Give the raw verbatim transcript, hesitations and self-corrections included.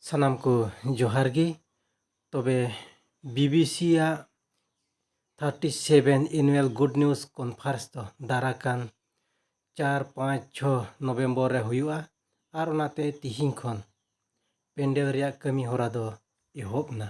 ᱥᱟᱱᱟᱢ ᱠᱚ ᱡᱚᱦᱟᱨ ᱜᱮ᱾ ᱛᱚᱵᱮ BBC ᱟᱜ thirty seven annual Good News Conference ᱫᱚ ᱫᱟᱨᱟᱠᱟᱱ ᱪᱟᱨ, ᱯᱟᱸᱪ, ᱪᱷᱚ ᱱᱚᱵᱷᱮᱢᱵᱚᱨ ᱨᱮ ᱦᱩᱭᱩᱜᱼᱟ᱾ ᱟᱨ ᱚᱱᱟᱛᱮ ᱛᱤᱦᱤᱧ ᱠᱷᱚᱱ ᱯᱮᱱᱰᱮᱞ ᱨᱮᱭᱟᱜ ᱠᱟᱹᱢᱤ ᱦᱚᱨᱟ ᱫᱚ ᱮᱦᱚᱵ ᱮᱱᱟ᱾